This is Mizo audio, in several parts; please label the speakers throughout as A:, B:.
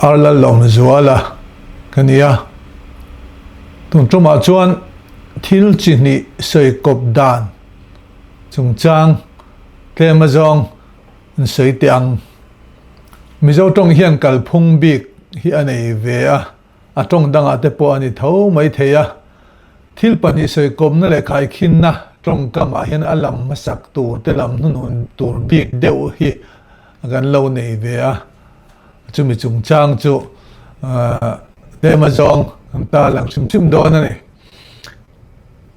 A: Arlalawmzuala ka ni a, tun tumah chuan thil chi hnih sawi kawp dan chungchang tlem azawng an sawi teh ang. Mizo tawng hian kalphung bik hi a nei ve a, a tawng dangah te pawh a ni tho mai thei a. Thil pahnih sawi kawpna leh khaikhinna tawngkamah hian a lam hmasak tur te lam hnuhnun tur bik deuh hi kan lo nei ve a, chumi chungchang chu tlem azawng kan ta lang hrim hrim dawn a ni.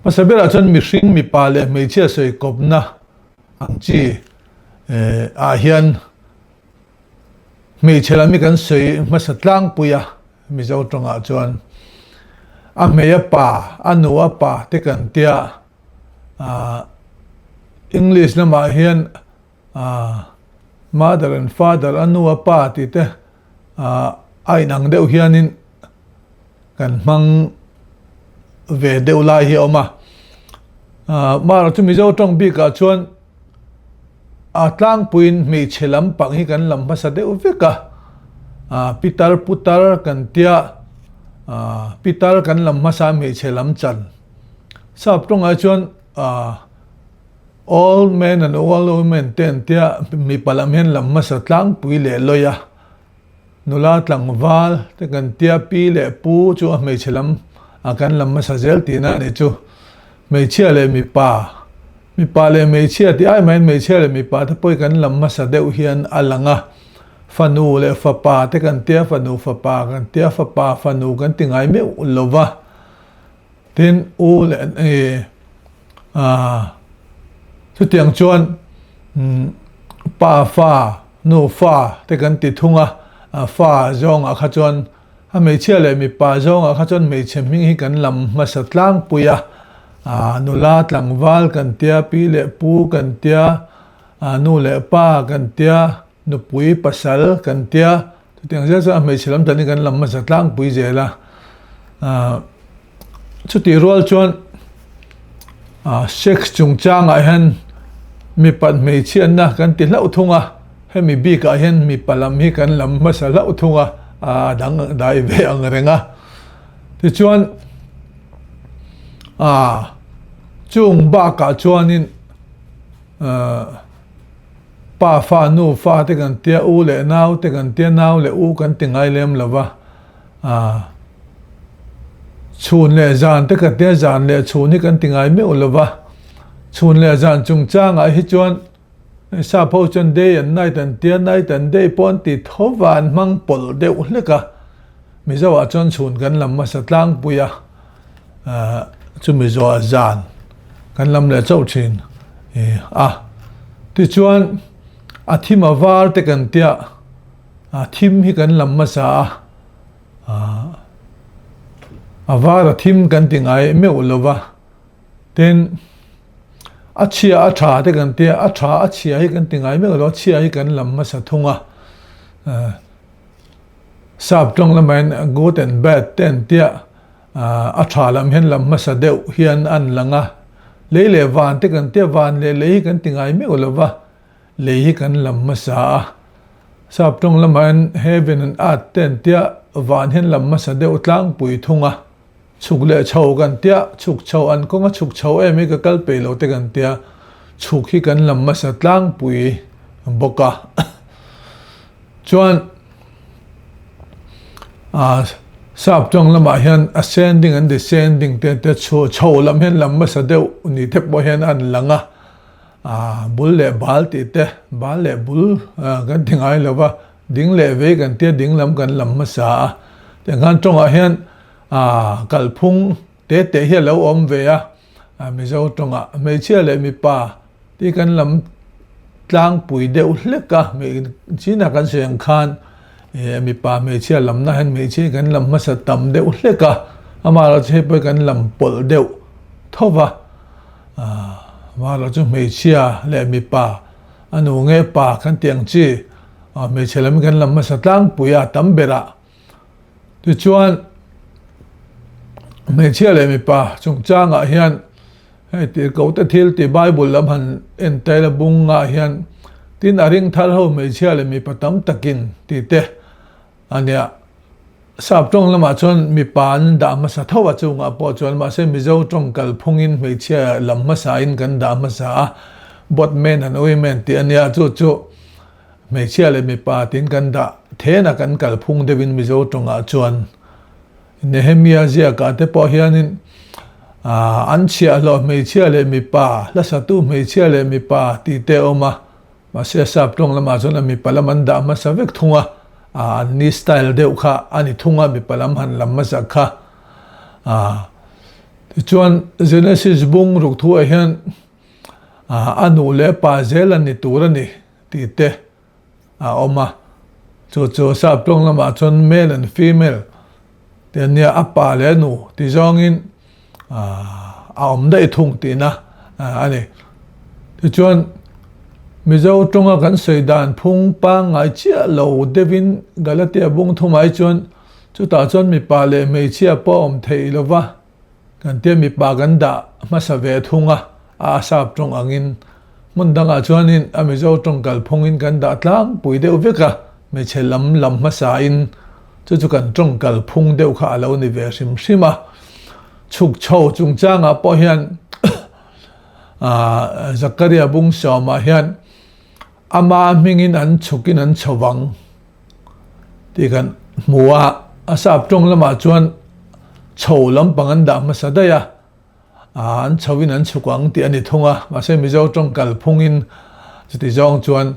A: Hmasa berah chuan mihring mipa leh hmeichhia sawi kawpna ang chi ah hian hmeichhe lam hi kan sawi hmasa tlangpui a, Mizo tawngah chuan a hmei a pa, a nu a pa te kan tia, English lamah hian mother and father, a nu a pa tih te a inang deuh hianin kan hmang ve deuh lai hi a awm a. Marawh chu Mizo tawng bikah chuan A tlangpuiin hmeichhe lampang hi kan lam hmasa deuh vek a, pitar putar kan tia, pitar kan lam hmasa hmeichhe lam chan. Sap tawngah chuan old man and old woman te an tia, mipa lam hian lam hmasa tlangpui leh lawi a. Nula tlangval te kan tia pi leh pu chu a hmeichhe lam a kan lam hmasa zel tihna a nih chu. Hmeichhia leh mipa, mipa leh hmeichhia tih ai maiin hmeichhia leh mipa te pawh hi kan lam hmasa deuh hian a lang a. Fanu leh fapa te kan tia fanu fapa kan tia fapa fanu kan ti ngai meuh lo va. Tin u leh chutiang chuan pa fa Nu fa te kan ti thung a, fa zawngah kha chuan a hmeichhia leh mipa zawngah kha chuan hmeichhe hming hi kan lam hmasa tlangpui a, nula tlangval kan tia, pi leh pu kan tia, nu leh pa kan tia, nupui pasal kan tia, chutiang zel chuan a hmeichhe lam tan hi kan lam hmasa tlangpui zel a. Chutih rual chuan sex chungchangah hian mipat hmeichhiatna kan ti hlauh thung a, hemi bikah hian mipa lam hi kan lam hmasa hlauh thung a, a dang dai ve ang reng a. Tichuan chung bakah chuanin pa fa nu fa te kan tia, u leh nau te kan tia, nau leh u kan ti ngai lem lo va. Chhun leh zan te ka tia zan leh chhun hi kan ti ngai meuh lo va, chhun leh zan chungchangah hi chuan sap ho chuan day and night an tia, night and day pawh an ti tho va, an hmang pawlh deuh hlek a, Mizo ah chuan chhun kan lam hmasa tlangpui a, chumi zawhah zan kan lam leh chauh thin a, tichuan a thim a var te kan tia. A thim hi kan lam hmasa a, a var a thim kan ti ngai meuh lo va, tin a chhia a tha te kan tia, a tha a chhia hi kan ti ngai meuh lo, a chhia hi kan lam hmasa thung a, sap tawng lamain good and bad te an tia, a tha lam hian lam hmasa deuh hian an lang a, lei leh van te kan tia, van leh lei hi kan ti ngai meuh lo va. Lei hi kan lam hmasa a, sap tawng lamah hian heaven and earth te an tia, van hian lam hmasa deuh tlangpui thung a, chhuk leh chho kan tia, chhuk chho an kawng a chhuk chho em hi ka kal peih lo te kan tia, chhuk hi kan lam hmasa tlangpui bawk a. Chuan sap tawng lamah hian ascending and descending te an tia, chho lam hian lam hmasa deuh ni te pawh hian a an lang a. Bul leh bal tih te, bal leh bul kan ti ngai lo va, ding leh vei kan tia ding lam kan lam hmasa a. Tiang khan tawngah hian kalphung te te hi a lo awm ve a, Mizo tawngah hmeichhia leh mipa tih kan lam tlangpui deuh hlek a, chinah kan sawi ang khan mipa hmeichhia lamna hian hmeichhia hi kan lam hmasa tam deuh hlek a, amaherawhchu hei pawh hi kan lam pawlh deuh tho va. Mahlo chu hmeichhia leh mipa a nu nge pa kan tih ang chi hmeichhe lam kan lam hmasa tlangpui a tam berah tichuan hmeichhia leh mipa chungchangah hian hei tirhkoh te thil tih Bible lam han en tail a bungah hian tin a ring thar ho hmeichhia leh mipa tam takin tih te. A nia, Sap tawng lamah chuan mipa an dah hmasa tho a chungah pawh chuan mahse Mizo tawng kalphungin hmeichhia lam hmasain kan dah hmasa a, both men and women tih a nia, chu chu hmeichhia leh mipa tiin kan dah then a kan kalphung deuhin Mizo tawngah chuan. Nehemia ziakah te pawh hianin an chhiahhlawh hmeichhia leh mipa, hlasatu hmeichhia leh mipa tih te a awm a, Mahse sap tawng lamah chuan a mipa lam an dah hmasa vek thung a, an ni style deuh kha a ni thung a mipa lam han lam hmasa kha. Tichuan Genesis bung ruk thuah hian a nu leh pa zel an ni tur a ni tih te a awm a, chu chu sap tawng lamah chuan male and female tih a nia, a pa leh a nu ti zawngin a awm daih thung tihna a ni. Tichuan, Mizo tawnga kan sawi dan phung pangngai chiah lo deuhin Galatia bung thumai chuan chutah chuan mipa leh hmeichhia pawh a awm theih lo va, kan tia mipa kan dah hmasa ve thung a, a sap tawng angin hmun dangah chuanin a Mizo tawng kalphungin kan dah tlangpui deuh vek a, hmeichhe lam lam hmasain Chu chu kan tawng kal phung deuh kha a lo ni ve hrim hrim a. Chhuk chho chungchangah pawh hian Zakaria bung sawmah hian ama hmingin an chhukin an chho vang tih kan hmu a. A sap tawng lamah chuan chho lampang an dah hmasa daih a. An chhoin an chhuk ang tih a ni thung a, mahse Mizo tawng kalphungin chuti zawng chuan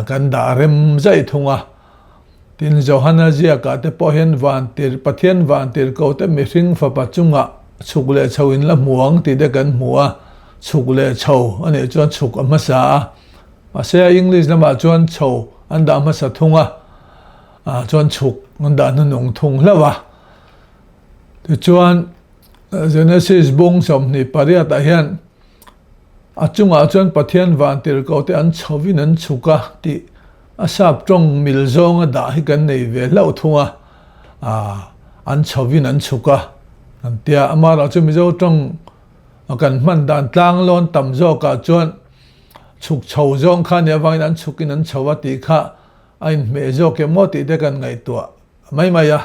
A: kan dah rem zaih thung a. Tin, Johana ziakah te pawh hian vantir, Pathian vantir ko te mihring fapa chungah chhuk leh chho in la hmu ang tih te kan hmu a, chhuk leh chho a nih chuan chhuk a hmasa a, mahse a English lamah chuan chho an dah hmasa thung a, chuan chhuk an dah hnuhnung thung hlauh a. Tichuan, Genesis bung 28 ah hian a chungah chuan Pathian vantirhkoh te an chhovin an chhuk a tih a sap tawng mil zawnga dah hi kan nei ve hlauh thung a, an chhovin an chhuk a kan tia. Amaherawhchu chu Mizo tawng kan hman dan tlanglawn tam zawkah chuan chhuk chho zawng kha nia avangin an chhukin an chho a tih kha a inhmeh zawk em maw tih te kan ngaihtuah mai mai a.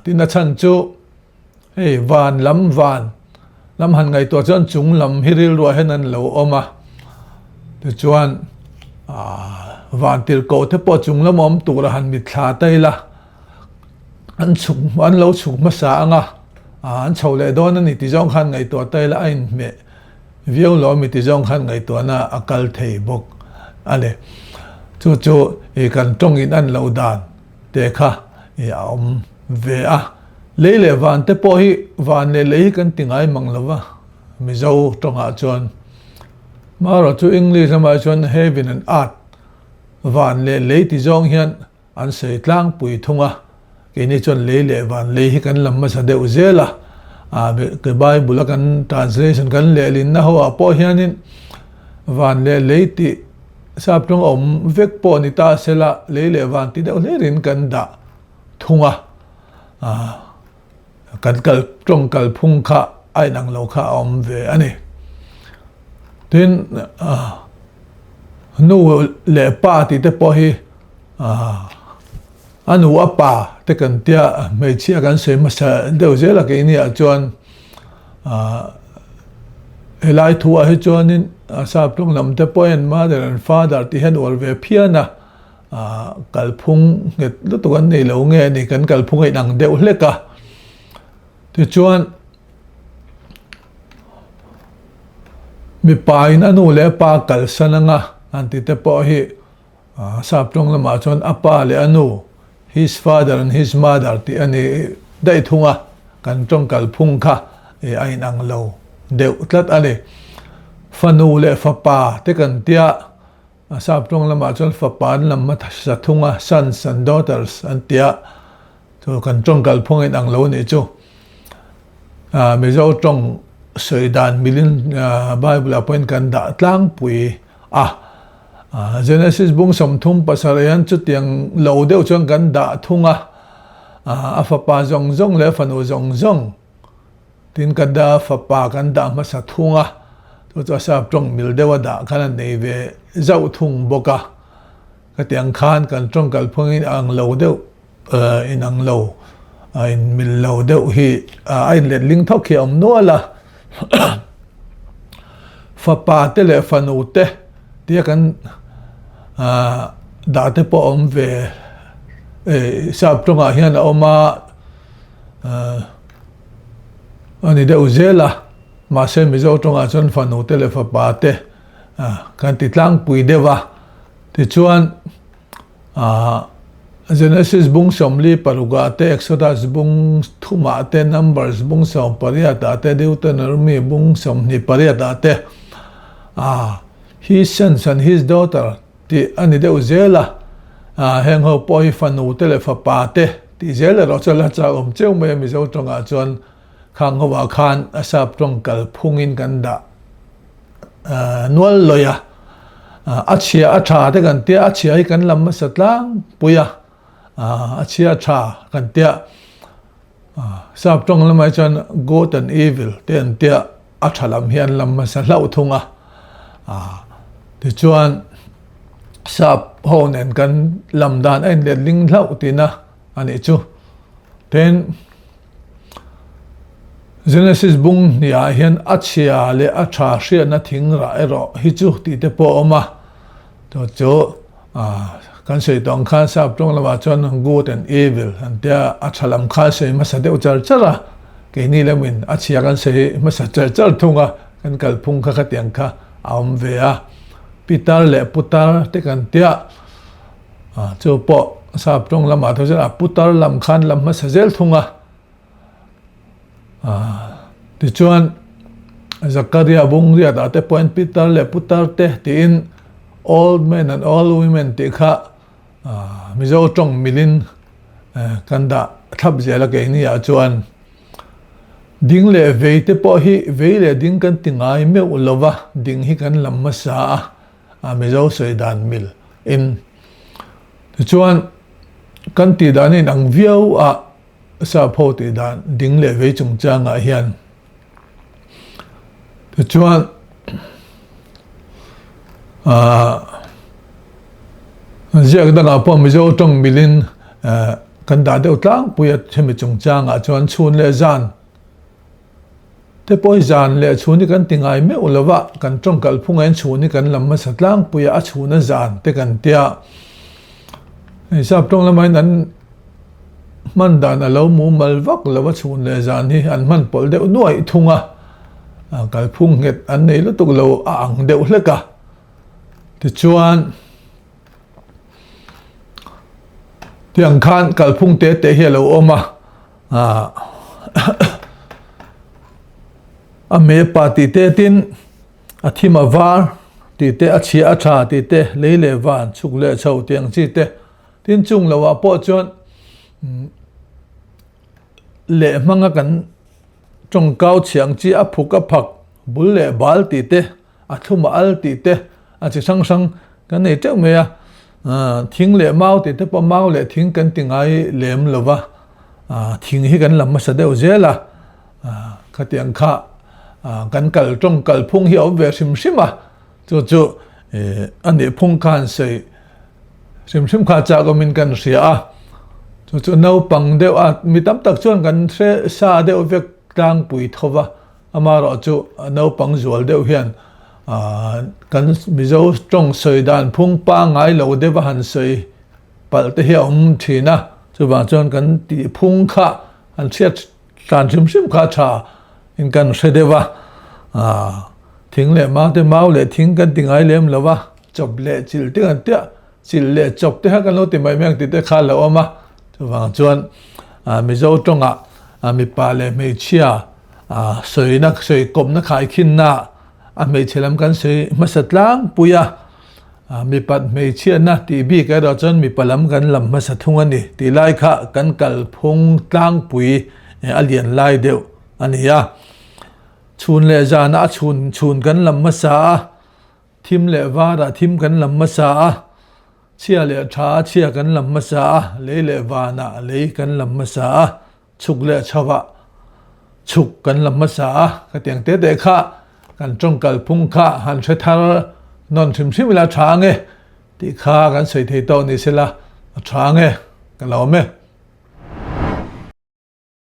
A: Tin a chhan chu hei van lam van lam han ngaihtuah chuan chung lam hi rilruah hian an lo awm a, tichuan van tirhkoh te pawh chung lam awm tura han mitthla ta ila an chhuk an lo chhuk hmasa ang a, an chho leh dawn a ni ti zawng khan ngaihtuah ta ila a inhmeh viau lo ami ti zawng khan ngaihtuahna a kal thei bawk a ni. Chu chu kan tawngin an lo dan. te kha i a awm ve a. Lei leh van te pawh hi van leh lei hi kan ti ngai mang lo va, Mizo tawngah chuan. Marawh chu English lamah chuan heaven and earth, van leh lei ti zawng hian an sawi tlangpui thung a. Keini chuan lei leh van lei hi kan lam hmasa deuh zel a. Bible a kan translation kan lehlinna ho ah pawh hianin van leh lei tih Sap tawng awm vek pawh ni ta sela lei leh van ti deuh hlerin kan dah thung a, kan kal tawng kalphung kha a inang lo kha a awm ve a ni. Tin, nu leh pa tih te pawh hi a nu a pa te kan tia hmeichhia kan sawi hmasa deuh zel a keini ah chuan Helai thuah hi chuanin sap tlung lam te pawhin mother and father tih hian uar ve phian a, kalphung nghet lutuk an nei lo nge a ni, kan kalphung a inang deuh hlek a. Tichuan mipa in a nu leh a pa kalsan anga an tih te pawh hi Sap tawng lamah chuan a pa leh a nu, his father and his mother, tih a ni daih thung a, kan tawng kalphung kha a inang lo deuh tlat a ni. Fanu leh fapa te kan tia, sap tawng lamah chuan fapa an lam hmasa thung a, sons and daughters an tia, Chu kan tawng kalphung a inang lo anih chu. Mizo tawng sawi dan milin Bible ah pawhin kan dah tlangpui a. Genesis bung 37 hian chutiang lo deuh chuan kan dah thung a. A fapa zawng zawng leh a fanu zawng zawng tin ka da fapa kan dah hmasa thung a. Chu chu a sap tawng mil deuh a dah khan a nei ve zauh thung bawk a. Khatiang khan kan tawng kalphungin a ang lo deuh. inang lo, inmil lo deuh hi a inletling thawk hi a awm nual a. Fapa te leh fanu te tia kan dah te pawh a awm ve sap tawngah hian a awm a, a ni deuh zel a. Mahse Mizo tawngah chuan fanu te leh fapa te kan ti tlangpui deuh a. Tichuan, Genesis bung 46 ah te, Exodus bung 3 ah te, Numbers bung 18 ah te, Deuteronomy bung 28 ah te, His sons and his daughter tih a ni deuh zel a. Heng ho pawh hi fanu te leh fapa te tih zel erawh chu a la chak awm cheu mai a Mizo tawngah chuan khang ho ah khan a sap tawng kalphungin kan dah. Nual lawih a, a chhia a tha te kan tia, a chhia hi kan lam hmasa tlangpui a, a chhia a tha kan tia, sap tawng lamah hi chuan good and evil te an tia, a tha lam hi an lam hmasa hlauh thung a, tichuan sap ho nen kan lam dan a inletling hlauh tihna a nih chu. Tin. Genesis bung hniah hian a chhia leh a tha hriatna thing rah erawh hi chu tih te pawh a awm a, chu chu kan sawi tawh ang khan sap tawng lamah chuan good and evil an tia a tha lam kha a sawi hmasa deuh char char a, keini lamin a chhia kan sawi hmasa char char thung a, kan kalphung kha khatiang kha a awm ve a, pitar leh putar te kan tia chu pawh sap tawng lamah te chuan a putar lam khan lam hmasa zel thung a. Tichuan, Zakaria bungriat ah te pawhin pitar leh putar te tiin old men and old women tih kha Mizo tawng milin kan dah thlap zel a keini ah chuan ding leh vei te pawh hi vei leh ding kan ti ngai meuh lo va, ding hi kan lam hmasa a Mizo sawi dan mil in. Tichuan, kan tih dan a inang viau a. Sap ho tih dan ding leh vei chungchangah hian tichuan aah ziak dangah pawh Mizo tawng milin kan dah deuh tlangpui a hemi chungchangah chuan chhun leh zan te pawh hi zan leh chhun hi kan ti ngai meuh lo va kan tawng kalphungah hian chhun hi kan lam hmasa tlangpui a a chhuna zan te kan tia hei sap tawng lamah hian an hman dan a lo mumal vak lo a chhun leh zan hi an hman pawlh deuh nuaih thung a kalphung nghet an nei lutuk lo a ang deuh hlek a tichuan tiang khan kalphung te te hi a lo awm a. A me pa tih te tin a thim a var tih te a chhia a tha tih te lei leh van chhuk leh chho tih ang chi te tin chung lo ah pawh chuan leh hmanga kan tawngkau chhia ang chi a phuk a phak bul leh bal tih te a thlum a al tih te a chi hrang hrang kan nei teuh mai a, thing leh mau tih te pawh mau leh thing kan ti ngai lem lo va, thing hi kan lam hmasa deuh zel a, khatiang kha kan kal tawng kal phung hi a awm ve hrim hrim a, chu chu a nih phung khan sawi hrim hrim kha chak awmin kan hria a, chu chu naupang deuh a mi tam tak chuan kan hre sa deuh vek tlangpui tho va. Amaherawh chu naupang zual deuh hian kan Mizo tawng sawi dan phung pangngai lo deuh a han sawi palh te hi a awm thin a, chuvang chuan kan tih phung kha han hriat tlan hrim hrim kha a tha in kan hre deuh a, thing leh mau te mau leh thing kan ti ngai lem lo va, chawp leh chilh te kan tia chilh leh chawp te kha kan lo ti mai mai ang tih te kha a lo awm a, chuvang chuan Mizo tawngah mipa leh hmeichhia Sawina sawi kawpna khaikhinna a hmeichhe lam kan sawi hmasa tlangpui a, mipat hmeichhiatna tih bik erawh chuan mipa lam kan lam hmasa thung a ni tih lai kha kan kalphung tlangpui a lian lai deuh a ni a. Chhun leh zanah a chhun chhun kan lam hmasa a, thim leh varah thim kan lam hmasa a, chhia leh tha a chhia kan lam hmasa a, lei leh vanah lei kan lam hmasa a. Chhuk leh chho ah chhuk kan la hmasa a, khatiang te te kha kan tawng kalphung kha han hre thar nawn hrim hrim ila a tha ange tih kha kan sawi thei tawk ni sela a tha ange ka lo awm e.